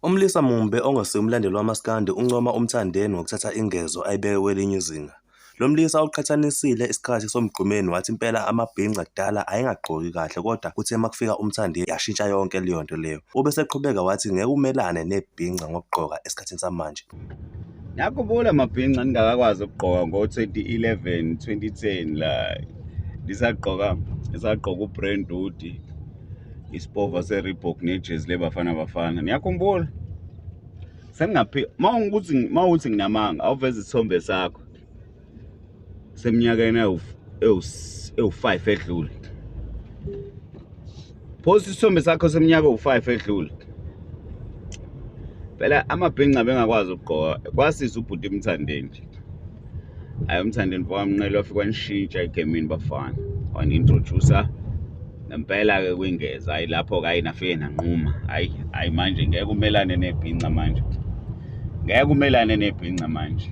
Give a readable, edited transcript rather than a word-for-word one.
Umlisa mumbe ongasiye umlandeli wamaskandi uncoma uMthandeni ngokuthatha ingezo ayibeke kwelinye izinga. Lo mlisa uqhathanisile isikhathi soMgqumeni wathi impela amabhinca kudala ayengagqoki kahle kodwa kuthe makufika uMthandeni yashintsha yonke leyo nto leyo. Ube eseqhubeka wathi ngeke umelane nebhinca ngokugqoka esikhathini samanje. Nakhumbula mabhinca ningakakwazi ukugqoka ngo-2011 2010 la nisagqoka nisagqoka uBrand Hoodie, isipova se-Reebok nejezi leBafana Bafana. Niyakhumbula? Sengingaphi mawukuthi mawuthi nginamanga awuveze isithombe sakho seminyakeni ewu-5 edlule. Post isithombe sakho seminyaka ewu-5 edlule. Phela amabhinca bengakwazi ukugqoka kwasiza ubhuti Mthandeni nje. Hayi uMthandeni mfokaMnqele wafika wanishintsha egemini bafana. Wani-introduce-a ngempela-ke kwingeza. Hhayi lapho-ke hhayi nafike nanquma. Hhayi hhayi manje ngeke umelane nebhinca manje. Ngeke umelane nebhinca manje.